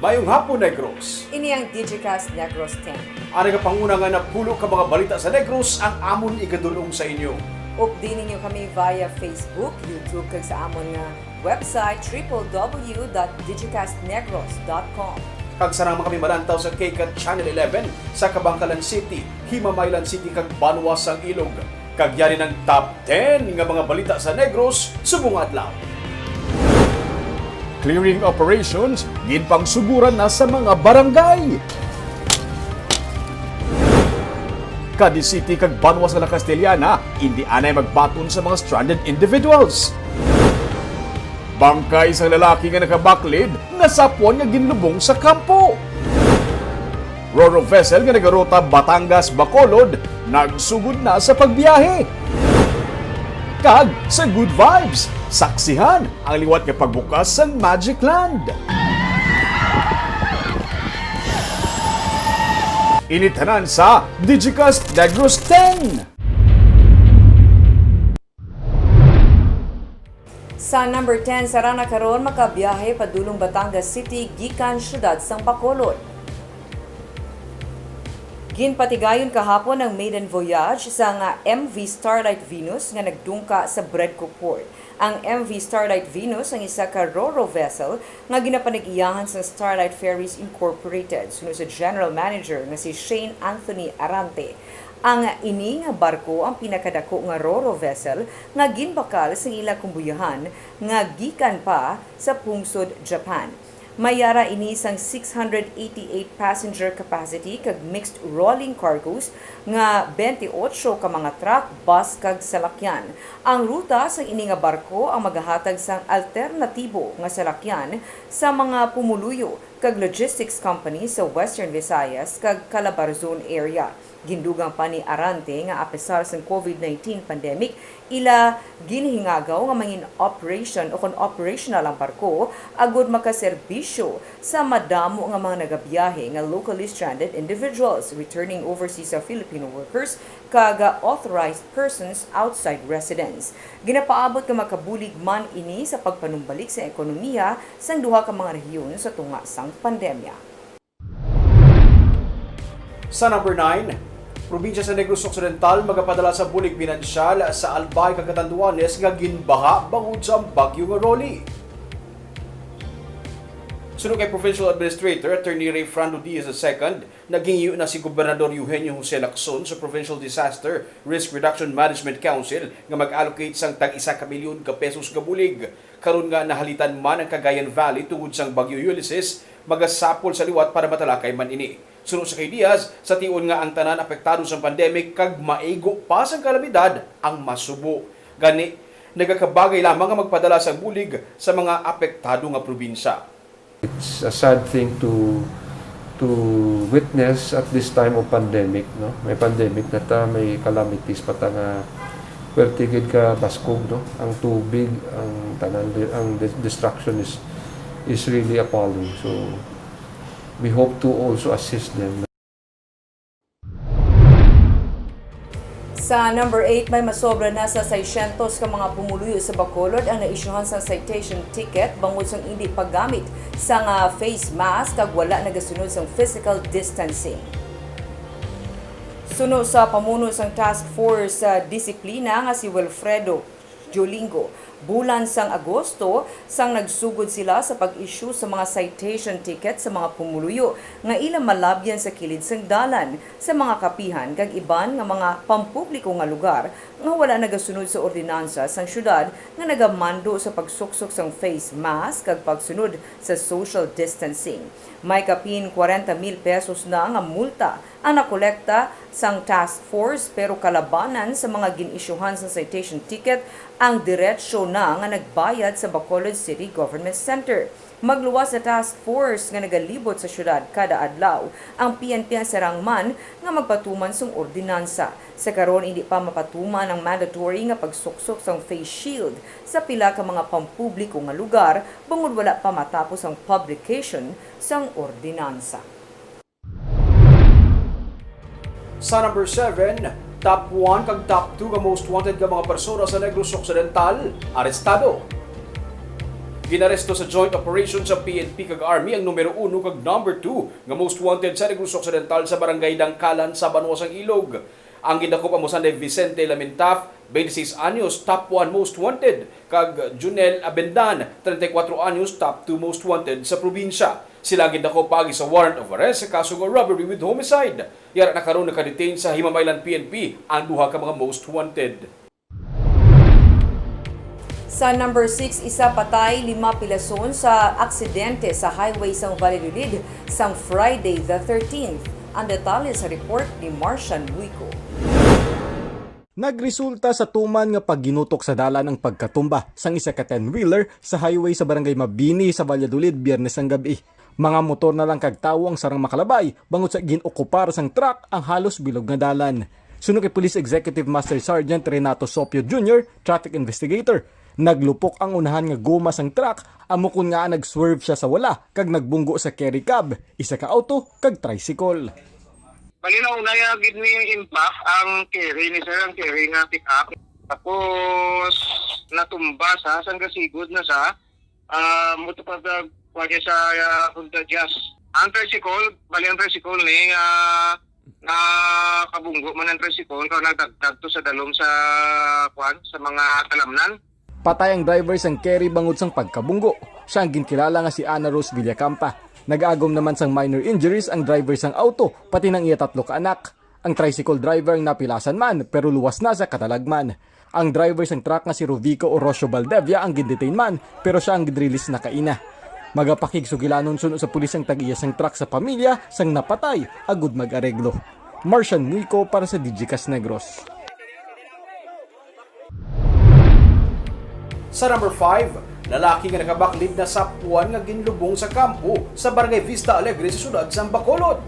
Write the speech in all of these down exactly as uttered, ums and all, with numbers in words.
Mayong hapon, Negros. Ini ang Digicast Negros ten. Ang nagapanguna nga napulo ka mga balita sa Negros ang amon igadul-ong sa inyo. Updi ninyo kami via Facebook, YouTube, kag sa amon nga website, triple w dot digicast negros dot com. Kag sarang man kami malantaw sa KCAT Channel eleven sa Kabankalan City, Himamaylan City, kag Banwa sang Ilog. Kag yari ang top ten nga mga balita sa Negros subong nga adlaw. Clearing operations ginpangsuguran na sa mga barangay. Cadiz City kag banwa sa La Castellana indi anay magbaton sa mga stranded individuals. Bangkay sang lalaki nga nakabaklid nasapwan nga ginlubong sa kampo. Roro vessel nga nagaruta Batangas-Bacolod nagsugod na sa pagbiyahe. Kag sa Good Vibes, saksihan ang liwat nga pagbukas sang Magic Land. Ini tanan sa Digicast Negros ten. Sa number ten, sarang na karon makabiyahe padulong Batangas City gikan siyudad sang Bacolod. Ginpatigayon kahapon ang maiden voyage sang M V Starlight Venus nga nagdungka sa Bredco Port. Ang M V Starlight Venus ang isa ka ro-ro vessel nga ginapanag-iyahan sang Starlight Ferries Incorporated, suno sa General Manager nga si Shane Anthony Arante. Ang ini nga barko ang pinakadako nga ro-ro vessel nga ginbakal sang ila kumbuyahan nga gikan pa sa pungsod Japan. May yara ini sang six hundred eighty-eight passenger capacity kag mixed rolling cargoes nga twenty-eight ka mga truck, bus kag salakyan. Ang ruta sang ini nga barko ang magahatag sang alternatibo nga salakyan sa mga pumuluyo kag logistics company sa Western Visayas kag Calabarzon area. Gindugang pa ni Arante nga apesar sang COVID nineteen pandemic, ila ginhingagaw nga mangin-operation o kon operational ang barko agud makaserbisyo sa madamo nga mga nagabiyahe nga locally stranded individuals, returning overseas sa Filipino workers, kag authorized persons outside residence. Ginapaabot nga makabulig man ini sa pagpanumbalik sa ekonomiya sang duha ka mga rehiyon sa tunga sang pandemya. Sa number nine, probinsya sa Negros Occidental magapadala sa bulig pinansyal sa Albay kag Catanduanes nga ginbaha bangod sa bagyo nga Rolly. Suno kay Provincial Administrator Attorney Rayfrando Diaz the second, naghingyo na si Gobernador Eugenio Jose Lacson sa Provincial Disaster Risk Reduction Management Council nga mag-allocate sang tag isa ka milyon ka pesos nga bulig. Karon nga nahalitan man ang Cagayan Valley tungod sang Bagyo Ulysses, magasapol sa liwat para matalakay man ini. Suno sa kay Diaz, sa tion nga ang tanan apektado sang pandemic kag maigo pa sang kalamidad ang masubo. Gani, nagakabagay lamang nga magpadala sang bulig sa mga apektado nga probinsya. It's a sad thing to to witness at this time of pandemic, no? May pandemic na ta, may calamities pa ta nga perti gid ka baskog, no? Ang tubig, ang tanan, ang de- destruction is is really appalling. So we hope to also assist them. Sa number eight, may masobra na sa seiscientos ka mga pumuluyo sa Bacolod ang naisyuhan sang citation ticket bangod sang indi paggamit sang face mask kag wala nagasunod sang physical distancing. Suno sa pamuno sang Task Force sa Disiplina nga si Wilfredo Jolingo, bulan sang Agosto, sang nagsugod sila sa pag-issue sa mga citation ticket sa mga pumuluyo nga ila malabyan sa kilid sang dalan, sa mga kapihan kag iban nga mga pampubliko nga lugar nga wala nagasunod sa ordinansa sang syudad nga nagamando sa pagsuksok sang face mask kag pagsunod sa social distancing. May kapin kwarenta mil pesos na nga multa ang nakolekta sang task force, pero kalabanan sa mga gin-isyuhan sang citation ticket ang diretsyo na nga nagbayad sa Bacolod City Government Center. Magluwas sa task force nga nagalibot sa syudad kada adlaw, ang P N P ang sarang man nga magpatuman sang ordinansa. Sa karon, indi pa mapatuman ang mandatory nga pagsuksok sang face shield sa pila ka mga pampubliko nga lugar bangod wala pa matapos ang publication sang ordinansa. Sa number seven, top one kag top two nga most wanted nga mga persona sa Negros Occidental, arestado. Ginaresto sa joint operation sa P N P kag Army ang numero uno kag number two nga most wanted sa Negros Occidental sa Barangay Dangkalan sa Banwa sang Ilog. Ang gindakop amo sanday Vicente Lamintaf, twenty-six anyos, top one most wanted, kag Junel Abendan, treinta y cuatro anyos, top two most wanted sa probinsya. Sila ang gindakop paagi sa warrant of arrest sa kaso nga robbery with homicide. Yara na karon nakadetain sa Himamaylan P N P ang duha ka mga most wanted. Sa number six, isa patay, lima pilason sa aksidente sa highway sang Valladolid sang Friday the thirteenth. Ang detalye sa report ni Marcian Buico. Nagresulta sa tuman nga pagginutok sa dalan ang pagkatumba sang isa ka ten-wheeler sa highway sa Barangay Mabini sa Valladolid, Biyernes sang gab-i. Mga motor na lang kag tawo ang sarang makalabay bangod sa gin-okupar sang truck ang halos bilog nga dalan. Suno kay Police Executive Master Sergeant Renato Sopio Junior, traffic investigator, naglupok ang unahan nga goma sang truck, amo kon ngaa nag-swerve sia sa wala kag nagbunggo sa carry cab, isa ka auto kag tricycle. Bali, nauna ya gid ni impact ang carry ni sir, ang carry nga pick up. Tapos natumba sa sang gasigod na sa ah, mo to pag kuha niya sa ah, Honda Jazz. Ang tricycle, bali ang tricycle ni ah, nakabunggo man ang tricycle kung nagdagdag to sa dalom sa kwan sa mga talamnan. Patay ang driver sang carry bangod sang pagkabunggo. Siya ang ginkilala nga si Ana Rose Villacampa. Nag-agom naman sang minor injuries ang driver sang auto, pati nang iya tatlo ka anak. Ang tricycle driver ang napilasan man, pero luwas na sa katalagman. Ang driver sang truck nga si Rovico Orocio Baldevia ang gindetain man, pero siya ang ginrelease na kaina. Magapakigsugilanon suno sa pulis ang tag-iya sang truck sa pamilya sang napatay agud mag-areglo. Marcian Muico para sa Digicast Negros. Sa number five, lalaki nga nakabaklid nasapuan nga ginlubong sa kampo sa Barangay Vista Alegre sa siyudad sang Bacolod.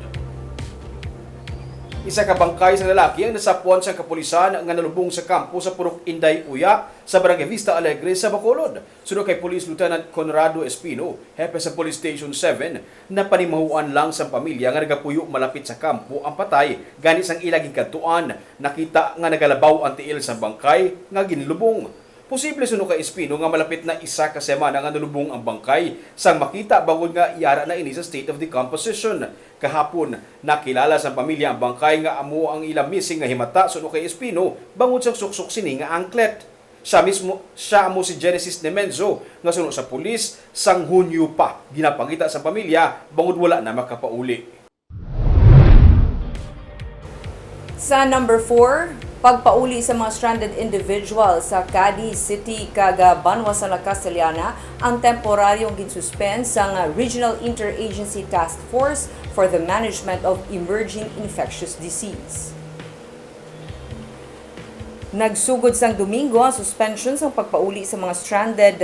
Isa ka bangkay sa lalaki ang nasapuan sa kapulisan nga nalubong sa kampo sa Purok Inday Uya sa Barangay Vista Alegre sa Bacolod. Suno kay Police Lieutenant Conrado Espino, hepe sa Police Station seven, napanimahuan lang sang pamilya nga nagapuyo malapit sa kampo ang patay, gani sang ila ginkadtuan, nakita nga nagalabaw ang tiil sang bangkay nga ginlubong. Posible suno kay Espino nga malapit na isa ka semana nga nalubong ang bangkay sang makita bangod nga yara na ini sa state of decomposition. Kahapon, nakilala sang pamilya ang bangkay nga amo ang ila missing nga himata suno kay Espino bangod sang suksok sini nga anklet. Siya mismo, siya amo si Genesis Nemenzo nga suno sa pulis sang Hunyo pa ginapangita sang pamilya bangod wala na makapauli. Sa number four, pagpauli sa mga stranded individuals sa Cadiz City kag Banwa sa La Castellana ang temporaryong ginsuspend sang Regional Interagency Task Force for the Management of Emerging Infectious Disease. Nagsugod sang Domingo ang suspension sang pagpauli sa mga stranded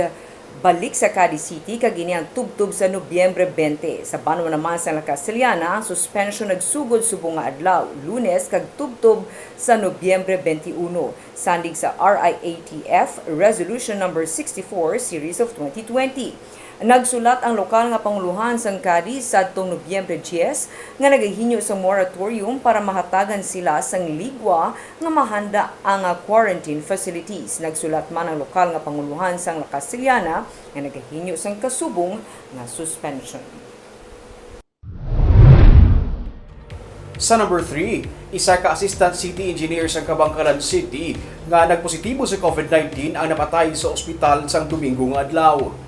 balik sa Cadiz City kag ini ang tubtob sa Nobyembre twenty. Sa banwa naman sa La Castellana, ang suspension nagsugod subong nga adlaw, Lunes, kag tubtob sa Nobyembre twenty-one, sandig sa R I A T F Resolution Number sixty-four Series of twenty twenty. Nagsulat ang lokal nga pangulohan sang Cadiz sadtong Nobyembre diyes nga nagahinyo sang moratorium para mahatagan sila sang ligwa nga mahanda ang, ah, quarantine facilities. Nagsulat man ang lokal nga pangulohan sang La Castellana nga nagahinyo sang kasubong nga suspension. Sa number three, isa ka assistant city engineer sa Kabangkalan City nga nagpositibo sa COVID nineteen ang napatay sa ospital sang Domingo nga adlaw.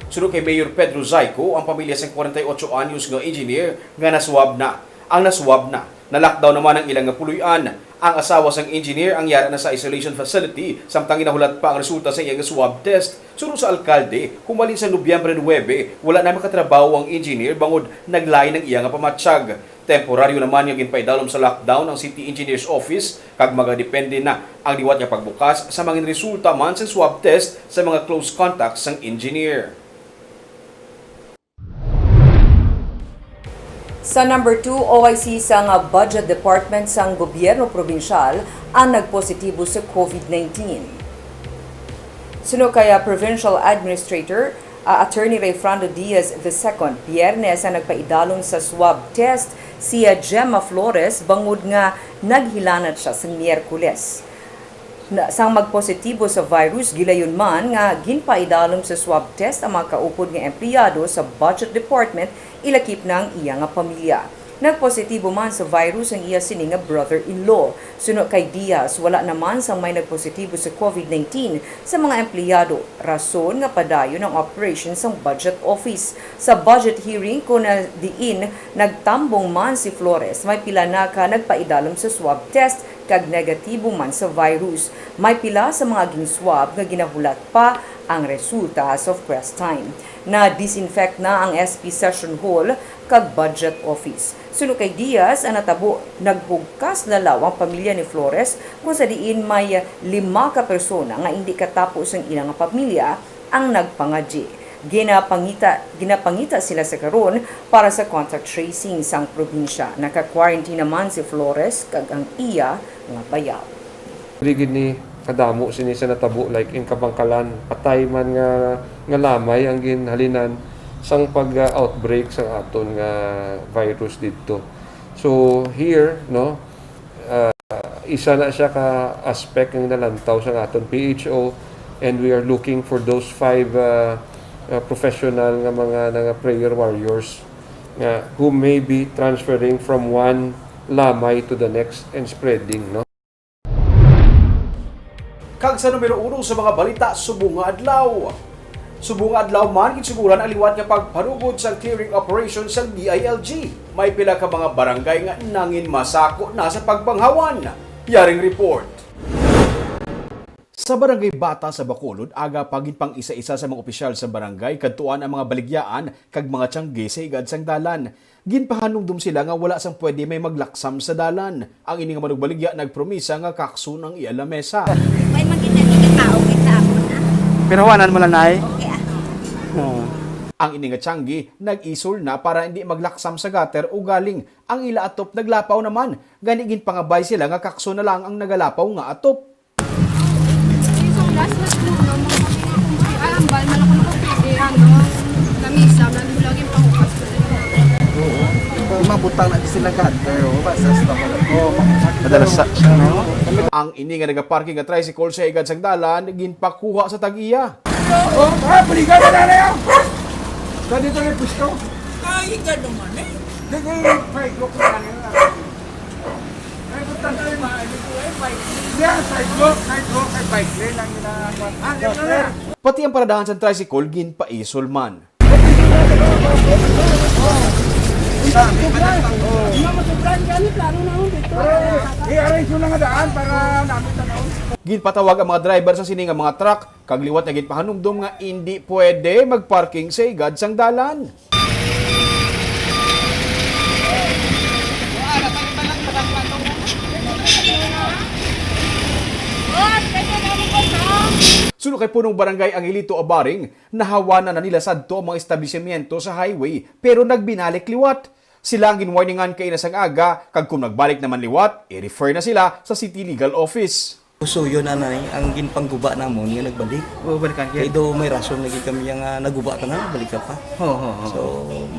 Suno kay Mayor Pedro Zayco, ang pamilya sang kwarenta y otso anyos nga engineer nga naswab na. Ang naswab na, na-lockdown naman ang ilang nga puloy-an. Ang asawa sang engineer ang yara na sa isolation facility, samtang ginahulat pa ang resulta sa iya nga swab test. Suno sa alkalde, humalin sa Nobyembre nuebe, wala na makatrabaho ang engineer bangod naglain ang iya nga pamatyag. Temporaryo naman nga ginpaidalom sa lockdown ang City Engineer's Office, kag magadepende na ang liwat nga pagbukas sa mga resulta man sa swab test sa mga close contacts sang engineer. Sa number two, O I C sang Budget Department sang Gobyerno Probinsyal ang nagpositibo sa COVID nineteen. Suno kay, ah, Provincial Administrator, ah, Attorney Rayfrando Diaz the second, Biyernes ang nagpaidalom sa swab test si, ah, Gemma Flores bangod nga naghilanat siya sa Miyerkules. Na, sang magpositibo sa virus, gilayon man nga ginpaidalom sa swab test ang mga kaupod nga empleyado sa budget department, ilakip na ang iya nga pamilya. Nagpositibo man sa virus ang iya sini nga brother-in-law. Suno kay Diaz, wala naman sang may nagpositibo sa covid nineteen sa mga empleyado, rason nga padayon ang operation sang budget office. Sa budget hearing, kon na diin nagtambong man si Flores, may pila na ka nagpaidalom sa swab test kag negatibo man sa virus. May pila sa mga ginswab nga ginahulat pa ang resulta as of press time. Na-disinfect na ang S P Session Hall kag Budget Office. Suno kay Diaz, ang natabo naghugkas na law ang pamilya ni Flores, kung sa diin may lima ka persona nga indi katapo sang ila nga pamilya ang nagpangadyi. Ginapangita, ginapangita sila sa karon para sa contact tracing sang probinsya. Naka-quarantine naman si Flores kag ang iya nga bayaw. Diri gid ni kadamo sini sa natabo, like in Kabangkalan, patay man nga, nga lamay ang ginhalinan sang pag-outbreak sang aton nga virus didto. So here, no, ah, isa na siya ka aspect nga nalantaw sang aton P H O, and we are looking for those five, ah, ah, professional nga mga, nga prayer warriors nga who may be transferring from one lamay to the next and spreading, no? Kag sa numero uno sa mga balita subong nga adlaw. Subong nga adlaw man, ginsuguran ang liwat nga pagpanugod sang clearing operation sang D I L G. May pila ka mga barangay nga nangin masako na sa pagbanghawan. Yaring report. Sa Barangay Bata sa Bacolod, aga pa ginpang-isa-isa sa mga opisyal sa barangay kadtuan ang mga baligyaan kag mga tiyangge sa higad sang dalan. Ginpahanumdom sila nga wala sang pwede may maglaksam sa dalan. Ang ini nga manugbaligya nagpromisa nga kakson ang iya lamesa. May magkita-kita tao kay sa amon, ah. Pero hawanan mo lang, Nay? Okay, ah. Oo. Ang ini nga tiyangge nag-isol na para hindi maglaksam sa gutter, ugaling ang ila atop naglapaw naman. Gani ginpangabay sila nga kakson na lang ang nagalapaw nga atop. Isang last na siguro, no? Mga kami nga kung may arambal, malaki na kung pwede, ano, lamisa, man, wala yung panghukas ko. Oo. Di mabutang na di sila gutter, oh, basta sa, oh, madalas sa, ano? Ang ini nga nagaparking nga tricycle sa higad sang dalan, ginpakuha sa tag-iya. Oh, ah, balikan na na yan! Sa dito na yung pwesto. Ay, ka naman eh. Dito yung five o'clock na yan. Ay, buta na yung mga ano ko, eh, bike. Yeah, sidewalk, sidewalk, ay bike lane ang ginagawa. Ah, yan na na. Pati ang paradahan sa tricycle, ginpaisol man. I-arrange mo na nga daan para namin tanawon. Ginpatawag ang mga driver sa sini nga mga truck, kag liwat nga ginpahanumdom nga indi pwede magparking sa higad sang dalan. Suno kay Punong Barangay Angelito Abaring, nahawanan na nila sadto ang mga establisimyento sa highway, pero nagbinalik liwat. Sila ang ginwarningan kaina sang aga, kag kung nagbalik naman liwat, i-refer na sila sa City Legal Office. Usuyo na na ni ang ginpangguba namon nga nagbalik. Oo, balikan Kay kaya. do may rason lagi kami nga naguba ka na, balik ka pa. Ho, ho, ho. So,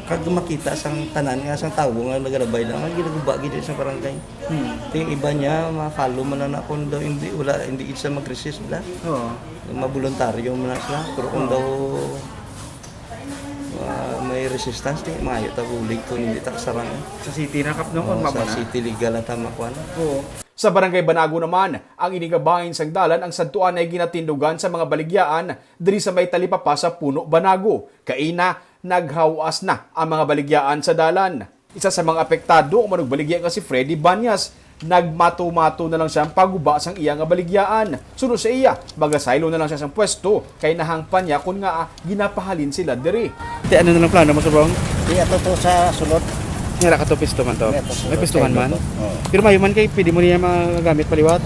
kag makita sang tanan nga sang tawo nga nagalabay lang, nga ginaguba gid sa barangay. Hmm. Yung iba niya, ma-follow man na kung daw hindi, wala, hindi gid siya mag-resist bala. Oo. Mabuluntaryo man na sila. Pero kung Oo. daw, ah, may resistance, di, maayo ta bulig kung hindi ta kasarang, eh. Sa city na, Kap, no? Oo, Kung sa mabana. city legal na tama, kuwan. Oo. Sa Barangay Banago naman, ang ini nga bahin sang dalan ang sadtuan ay ginatindugan sa mga baligyaan diri sa may talipapa sa Puno Banago. Kaina, naghawas na ang mga baligyaan sa dalan. Isa sa mga apektado ang manugbaligya nga si Freddy Banyas. Nagmato-mato na lang siya ang paguba sang iya nga baligyaan. Suno sa iya, magasaylo na lang siya sang pwesto kay nahangpan niya kon ngaa ginapahalin sila diri. Ti, ano na lang plano mo, Subong? Di ato to sa sulod. Nira ka to pisto man to. May ato sulod May pistuhan kay man. Lolo. Oo. Pero mayo man kay pwede mo niya magamit paliwat.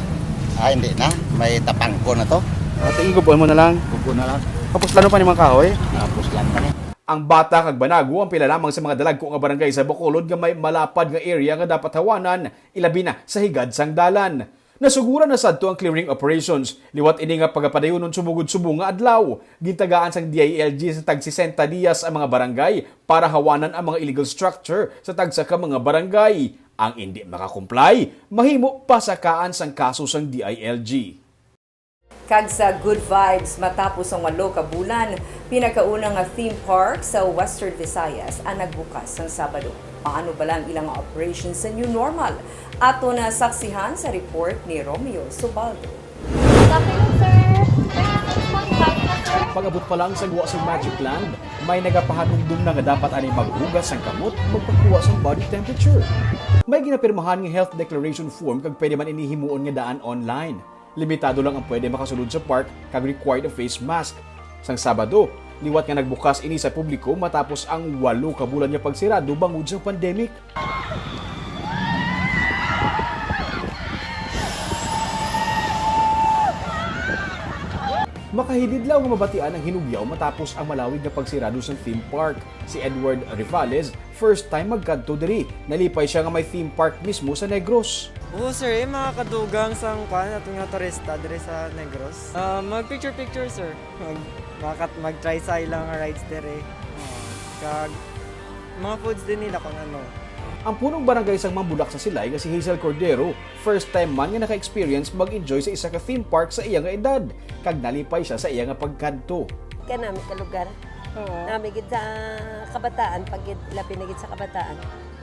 Ah, hindi na. May tapangko na to. Ate, igubuan mo na lang. Gubo na lang. Kapos lang pa ni mga kahoy. Tapos lang pa ni. Ang Bata kag Banago ang pila lamang sa mga dalagko nga barangay sa Bacolod nga may malapad nga area nga dapat hawanan, ilabi na sa higad sang dalan. Nasuguran na sadto ang clearing operations. Liwat ini nga pagapadayonon sumugod subong nga adlaw. Gintagaan sang D I L G sa tag sesenta diyas ang mga barangay para hawanan ang mga illegal structure sa tagsa ka mga barangay. Ang indi makakomply, mahimo pasakaan sang kaso sang D I L G. Kag sa good vibes matapos ang walo ka bulan, pinakauna nga theme park sa Western Visayas ang nagbukas sang Sabado. Paano bala ang ilang operation sa new normal? Ato na saksihan sa report ni Romeo Subaldo. Good afternoon, sir. Thirty-six point five na, sir. Pag-abot pa lang sa guwa sa Magic Land, may nagapahanumdom na nga dapat ani maghugas sang kamot, magpakuha sang body temperature. May ginapirmahan nga health declaration form kag pwede man ini himuon nga daan online. Limitado lang ang pwede makasulod sa park kag required ang face mask. Sang Sabado, liwat nga nagbukas ini sa publiko matapos ang walo ka bulan nga pagsirado bangod sa pandemic. Makahilidlaw nga mabatian ang hinugyaw matapos ang malawig nga pagsirado sang theme park. Si Edward Rivales, first time magkadto diri. Nalipay siya nga may theme park mismo sa Negros. Oo, sir, eh, mga kadugang sang, kuan, aton nga turista diri sa Negros. Ah, mag-picture-picture, sir. Mag, makat-, mag-try sa ilang rides diri. Ah, kag mga foods din nila kung ano. Ang punong barangay sang Mambulak sa Silay nga si Hazel Cordero, first time man nga naka-experience mag-enjoy sa isa ka theme park sa iya nga edad, kag nalipay siya sa iya nga pagkadto. Kanami ka lugar. Oo. Nami gid sa kabataan, pag gid, labi na gid sa kabataan.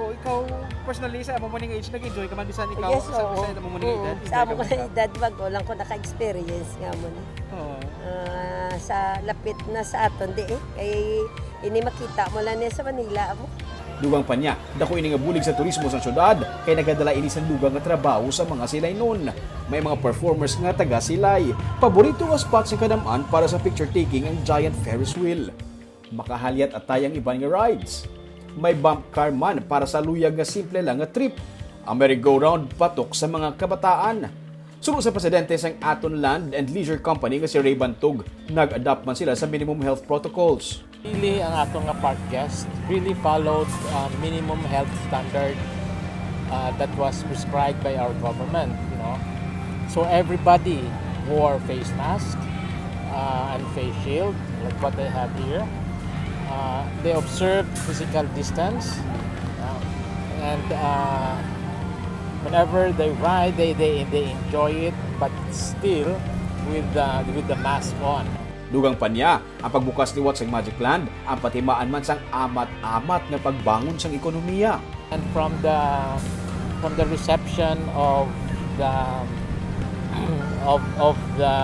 O, ikaw, personally, sa amo mo ning age, nag-enjoy ka man bisan ikaw, Yes, sa, oo. sa amo mo ning Oo. edad, Sa enjoy amo ka ko man na ka? edad, wag ko lang ko naka-experience nga mo ni. Oo. Ah, sa lapit na sa aton di eh. Kay ini makita mo lang ni sa Manila amo. Dugang pa niya, dako ini nga bulig sa turismo sa syudad, kay nagadala ini sang dugang nga trabaho sa mga Silaynon. May mga performers nga taga Silay. Paborito nga spot sa kadam-an para sa picture taking ang giant Ferris wheel. Makahalyat atay ang iban nga rides. May bump car man para sa luyag nga simple lang nga trip. Ang merry-go-round patok sa mga kabataan. Suno sa presidente sang Aton Land and Leisure Company nga si Ray Bantog, nag-adapt man sila sa minimum health protocols. Really, ang aton nga park guest really followed, uh, minimum health standard, uh, that was prescribed by our government, you know. So everybody wore face mask, uh, and face shield, like what I have here. Uh, they observed physical distance, uh, and, uh, whenever they ride, they, they, they enjoy it, but still with the, with the mask on. Dugang pa niya, ang pagbukas liwat sang Magic Land, ang patimaan man sang amat-amat nga pagbangon sang ekonomiya. And from the, from the reception of the, of, of the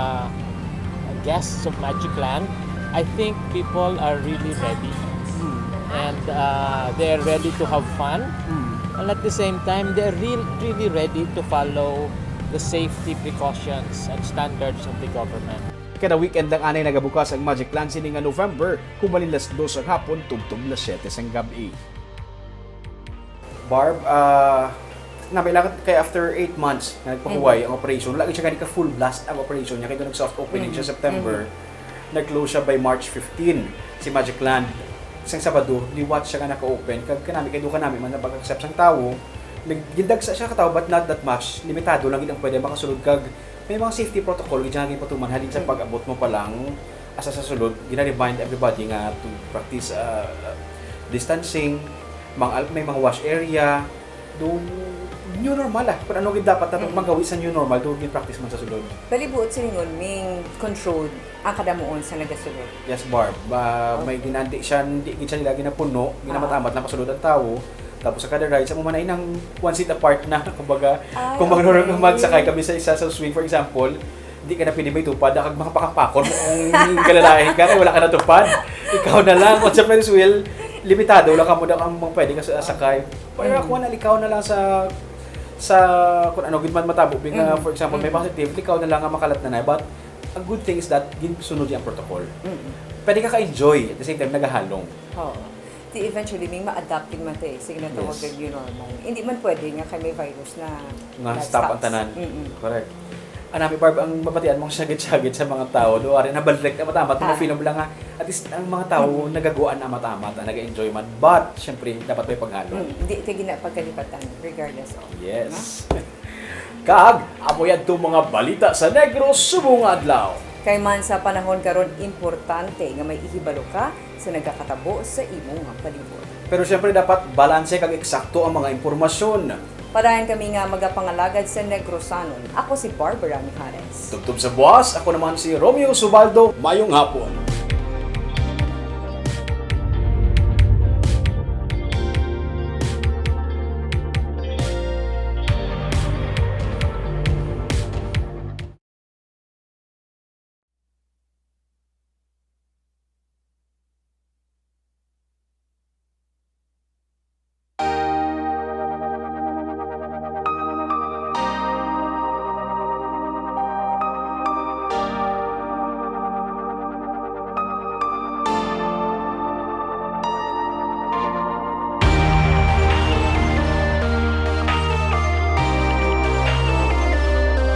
guests of Magic Land, I think people are really ready. Hmm. And, uh, they are ready to have fun. Hmm. And at the same time, they are real-, really ready to follow the safety precautions and standards of the government. Kada weekend lang anay nagabukas ang Magic Land sini nga November, hubalin las dos sang hapon tubtob las siyete sang gab-i. Barb, ah, nami lang kay after eight months nga nagpahuway Mhm. ang operation, wala gid siya gani ka full blast ang operation niya, kay doon nag-soft opening siya Mhm. September, Mhm. nag-close siya by March fifteen, si Magic Land. Sang Sabado, liwat siya nga naka-open, kag kanami, kay doon kanami man nag-accept sang tawo, nag-, gindagsa siya ka tawo, but not that much, limitado lang gid ang pwede makasulod, kag may mga safety protocol gid siya nga ginpatuman halin sa Mhm. pag-abot mo pa lang, asa sa sulod, gina-remind everybody nga to practice, uh, distancing, mang-, may mga wash area, do new normal, ah. Kung ano gid dapat nato Mm. magawi sa new normal, do gin-practice man sa sulod. Bali, buot silingon, ming controlled ang kadamuon sa nagasulod. Yes, Barb. Ba, Okay. may ginandi siya, hindi gid siya nila ginapuno, Ah. ginamatamat lang pasulod ang tawo. Tapos sa kada ride, sa mo man ay nang one seat apart na, kumbaga, Ah, kung magro-, okay. magsakay kami sa isa sa swing, for example, di ka na pwede may tupad, kag makapakakpakon mo kung galalain ka, kay wala ka natupad. Ikaw na lang, kung sa Ferris wheel, limitado lang kamo daw ang mga pwede ka sa-, sakay. Pero Mm. ako na, ikaw na lang sa, sa, kung ano gid man matabo, bi nga, Mm. for example, may Mm. positive, ikaw na lang ang makalat na na. But, a good thing is that, ginsunod niya ang protocol. Mm. Pwede ka ka-enjoy, at the same time, nagahalong. Oo. Di eventually, may ma-adapt din man tayo. Sige na tawag Yes. yung new normal. Hindi man pwede nga kay may virus na Nga livestock. Stop ang tanan. Mm-mm. Correct. Anami, Barb, ang mabatian mong sagit-sagit sa mga tao, do, ari, nabalik na matamat, Ah. na-feel mo lang nga, at least, ang mga tao, Mm. nagaguan na matamat, na nag-enjoy man. But, syempre, dapat may paghalong. Mm, hindi, kaya ginapagkalipatan, regardless of. Yes. No? Kag, amo yadto mga balita sa Negros subong nga adlaw. Kay man sa panahon karon, importante nga may ihibalo ka sa nagakatabo sa imong palibot. Pero siyempre, dapat balanse kag eksakto ang mga impormasyon. Padayon kami nga magapangalagad sa Negrosanon. Ako si Barbara Mijares. Tubtob sa buwas, ako naman si Romeo Subaldo. Mayong hapon.